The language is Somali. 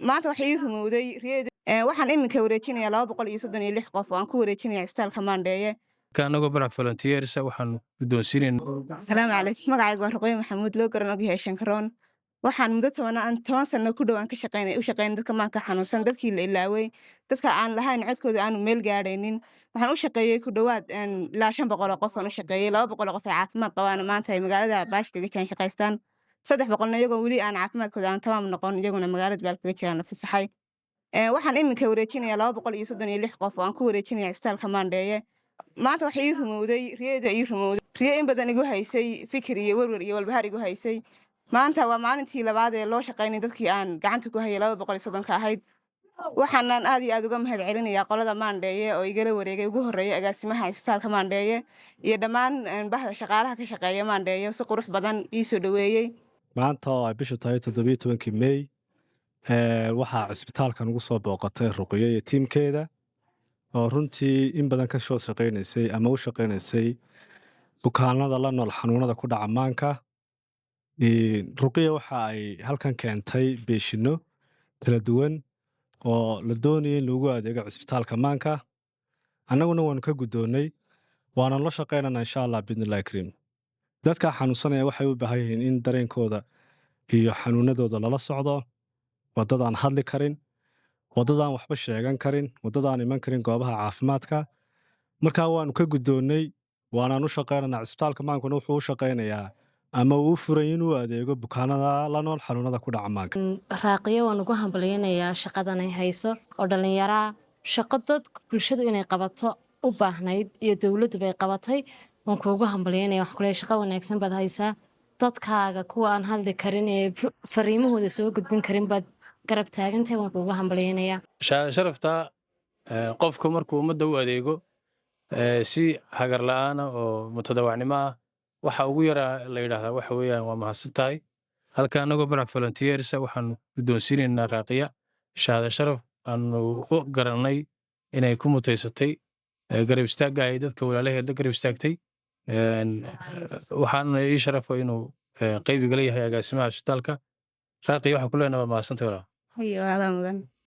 Maanta waxaa ii rumowday riyada. Waxaan iminka wareejinayaa 236 qof oo aan ku wareejinaya Isbitaalka Maandheeye. Anagoo Barac Volunteers waxaanu guddoonsiinayna. Asalaamu calaykum. Magacaygu waa Ruqyo Maxamuud, loo garan ogyahay Shankaroon. Waxaan muddo 10 sano ku dhow aan ka shaqeynay u shaqeynay dadka maanka xanuunsan, dadkii la ilaaway, dadka aan lahayn codkooda aanu meel gaadhaynin. Waxaan u shaqeeyey ku dhowaad ilaa 500 oo qof aan u shaqeeyey. 200 oo qof ay caafimaad qabaan, maanta ay magaalada baash kaga jiraan, shaqaystaan. 300-na iyagoo weli aan caafimaadkooda aan tamaam noqon, iyaguna magaalada baal kaga jiraan, la fasaxay. Waxaan iminka wareejinayaa 236 qof oo aan ku wareejinaya Isbitaalka Maandheeye. Maanta waxaa ii rumowday riyada, ii rumowday riyo in badan igu haysay, fikir iyo werwer iyo walbahaar igu haysay. Maanta waa maalintii labaad ee loo shaqaynay dadkii aan gacanta ku hayay, 230-ka ahayd. Waxaanan aad iyo aad uga mahad celinayaa qolada Maandheeye oo igala wareegay, ugu horreeyay agaasimaha Isbitaalka Maandheeye iyo dhammaan bahda shaqaalaha ka shaqeeya Maandheeye, si qurux badan ii soo dhoweeyey. Maanta oo ay bishu tahay 17-kii Mey, waxaa cisbitaalkan ugu soo booqatay Ruqiyo iyo tiimkeeda, oo runtii in badan ka soo shaqaynaysay ama u shaqaynaysay bukaanada la nool xanuunada ku dhaca maanka. Ruqiya waxa ay halkan keentay beeshino kala duwan oo la doonaya in lagu adeego Cisbitaalka Maanka. Annaguna waanu ka guddoonnay, waana la shaqaynanaa, insha Allah biidnillahi kariim. Dadka xanuunsanaya waxay u baahan yihiin in dareenkooda iyo xanuunadooda lala socdo. Waddadaan hadli karin, waddadaan waxba sheegan karin, waddadaan iman karin goobaha caafimaadka. Markaa waanu ka guddoonnay, waanaan u shaqaynanaa. Cisbitaalka Maankuna wuxuu u shaqaynayaa ama uu u furay inuu adeego bukaanada la nool xanuunada ku dhaca maanka. Raaqiyo waan ugu hambalyaynayaa shaqadan ay hayso oo dhallinyaraa, shaqo dad bulshadu inay qabato u baahnayd iyo dowladdu bay qabatay. Waan kuugu hambalyaynaya. Wax kule, shaqo wanaagsan baad haysaa. Dadkaaga kuwa aan hadli karin ee fariimahooda soo gudbin karin baad garab taagantahay. Waan kuugu hambalyaynayaa. Sharafta qofku markuu ummadda u adeego si hagar la'aana oo mutadawacnimo ah, waxa ugu yaraa la yidhaahdaa waxa weeyaan waa mahadsan tahay. Halka anagoo Barac Volunteers waxaanu guddoonsiinaynaa Raaqiya shahaado sharaf aanu u garannay inay ku mutaysatay garab istaagga ay dadka walaalaheed la garab istaagtay. Waxaana ii sharafo inuu qayb igala yahay agaasimaha isbitaalka. Raaqiya, waxaan ku leenahay waa mahadsantahay, walaal. Hayo, adaa mudan.